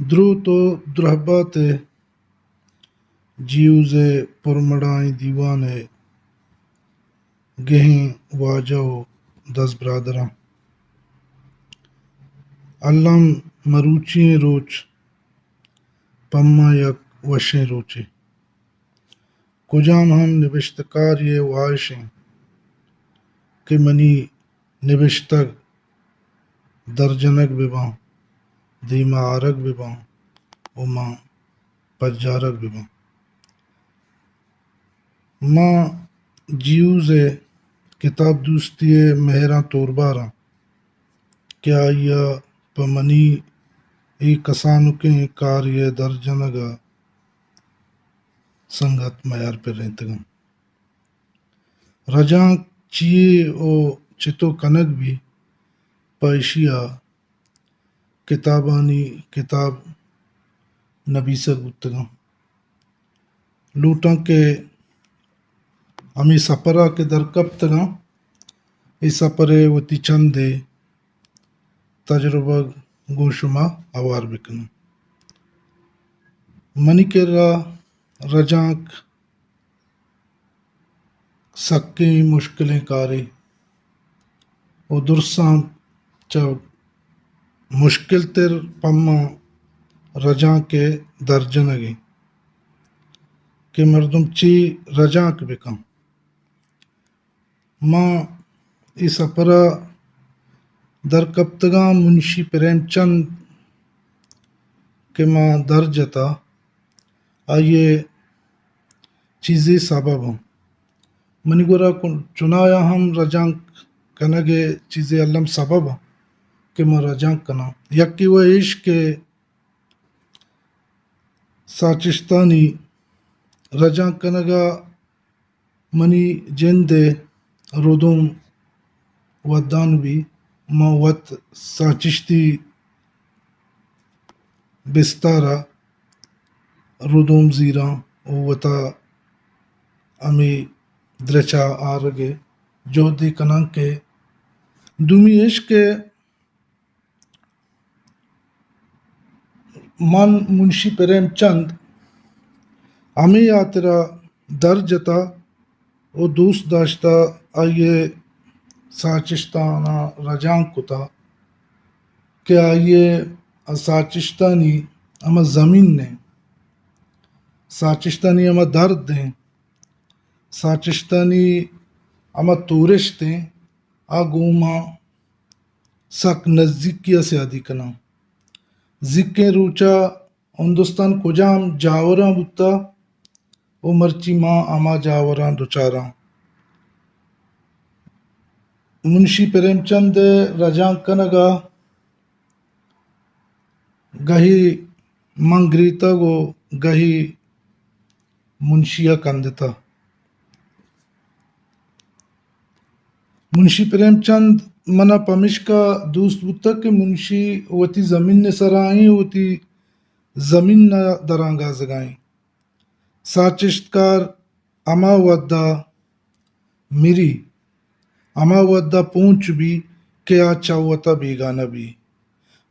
دروت ءُ درہبات ءِ جیوز ءِ پرمڑائیں دیوان ءِ گہیں واجہ ءُ دزبرادراں۔ الم مروچی ئیں روچ پہ ما یک وشیں روچے۔ کجام ہم نبشتہ کارے ءِ واہش اِنت کہ منی نبشتگ درجنگ بہ باں، دیم ءَ آرگ بہ باں ءُ من پجارگ بہ باں۔ ما جیوز ءِ کتاب دوستی ءِ مہراں تورباراں کہ آئی ءَ پہ منی اے کسانکیں کارے ءِ درجنگ ءَ سنگت میار پرینتگاں۔ رجانک چی یے ءُ چتو کنگ بی، پہ ایشی ءَ کتابانی کتاب نبیسگ بوتگاں۔ لوٹاں کہ ہمے سپر ءَ کہ درکپتگاں، اے سپر ءِ وتی چندے تجربگ گوں شما ہوار بکناں۔ منی کرا رجانک سکیں مشکلیں کارے ءُ درساں چہ مشکل تر پہ ما رجانک ءِ درجنگ اِنت کہ مردم چی رجانک بکن۔ ما اے سپر ءَ درکپتگاں، منشی پریم چند کہ ما در جتا، آئی ءِ چیزے سبب اَنت۔ منی گورا چنایا ہم رجانک کنگ ءِ چیزے الم سبب اَنت کہ من رجانک کناں۔ یکے وَ ایش کہ ساچشتانی رجانک کنگ ءَ منی جند ءِ ردوم ودان بی، من وت ساچشتی بستار ءَ ردوم زیراں ءُ وتا ہمے درچ ءَ آرگ ءِ جہدے کناں کہ دومی ایش کہ من منشی پریم چند ہمے ہاترا در جتا ءُ دوست داشتا آئی ءِ ساچشتاناں رجانک کتا کہ آئی ءِ ساچشتانی ہما زمین ایں، ساچشتانی ہما درد ایں، ساچشتانی ہما تورشت ایں، آ گوں ما سک نزیکی ءَ سیادی کناں۔ زیکیں روچ ءَ ہندوستان کجام جاوراں بوتہ ءُ مرچی ما ہما جاوراں دچاراں۔ منشی پریم چند ءِ رجانک کنگ ءَ گہے من گریتگ ءُ گہے منشی ءَ کندتہ۔ منشی پریم چند من ءَ پمیشکا دوست بوتگ کہ منشی وتی زمین ءِ سرا ایں، وتی زمین ءَ درانگازگا ایں۔ ساچشتکار ہما وھد ءَ مری، ہما وھد ءَ پونچ بی کہ آ چہ وت ءَ بیگانہ بی۔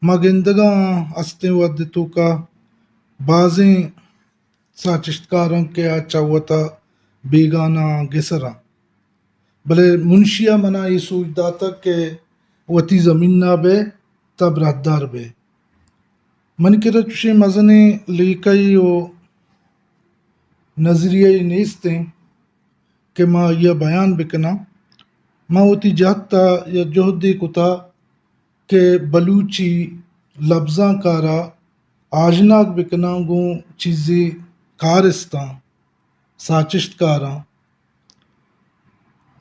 ما گندگا آں، ہستیں وھد ءِ توکا بازیں ساچشتکاراں کہ آ چہ وت ءَ بیگانہ آں، گسر آں۔ بلے منشی ءَ من ءَ اے سوج داتگ کہ وتی زمین ءَ بئے تہ براہدار بئے۔ منی کرا چشیں مزنیں لیکہ یے ءُ نظریہ یے نیست ایں کہ ما آئی ءَ بیان بکناں۔ من وتی جہت ءَ یک جہدے کتا کہ بلوچی لبزانک ءَ را آژناگ بکناں گوں چیزے کارستاں، ساچشتکاراں۔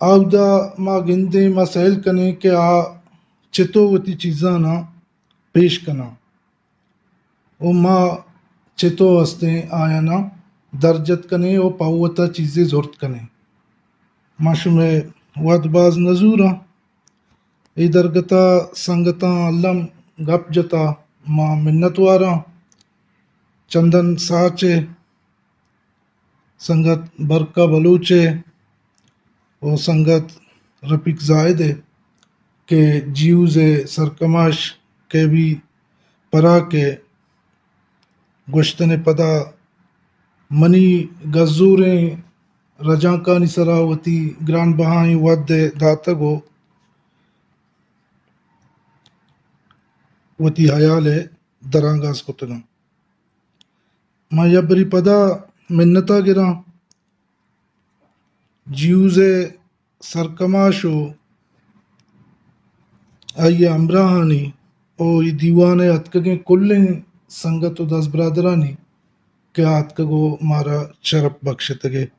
اودا ما گندیں، ما سیل کنیں کہ آ چتو وتی چیزاناں پیش کناں ءُ ما چتو ہستیں آیاناں درجت کنیں ءُ پہ وتا چیزے زرت کنیں۔ ما شمئے وھد باز نزوراں۔ اے درگتا سنگتاں الم گپ جتا، ما منتواراں۔ چندن ساچ ءِ سنگت برکا بلوچ ءِ ءُ سنگت رفیق زاہد ءِ کہ جیوز ءِ سرکماش کے بی پراک ءِ گوشتن ء پدا منی گزوریں رجانکانی سرا وتی گران بہائیں وھد ء داتگ و وتی ہیال ء درانگاز کتگاں۔ ما یک بری پدا منتا گراں جیوز ء سرکماش و آئی ء ہمراہانی و اے دیوان ء اتکگیں کلیں سنگت و دزبرادرانی کہ آتکگ و مارا شرپ بخشتگ ء۔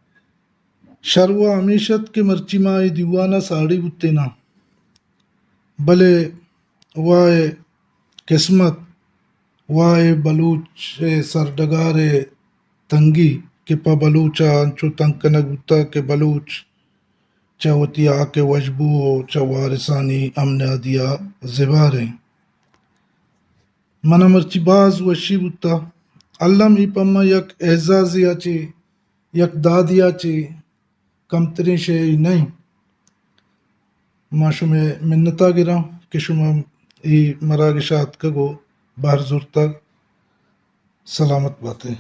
شر وا ہمیش ات کہ مرچی ما اے دیوان ء ساڑی بوتیناں، بلے وا ء قسمت، وا ء بلوچ ء سرڈگار ء تنگی کہ پہ بلوچ ء انچو تنگ کنگ بوتگ کہ بلوچ چہ وتی ہاک ء وشبو و چہ وارثانی امنادی ء زبہر انت۔ من ء مرچی باز وشی بوتہ۔ الم اے پہ ما یک اعزازے ء چہ، یک دادے ء چہ کمتریں شے نہ انت۔ ما شمئے منتا گراں کہ شما اے مراگش ء اتکگ و بہر زرتگ۔ سلامت بات ئے۔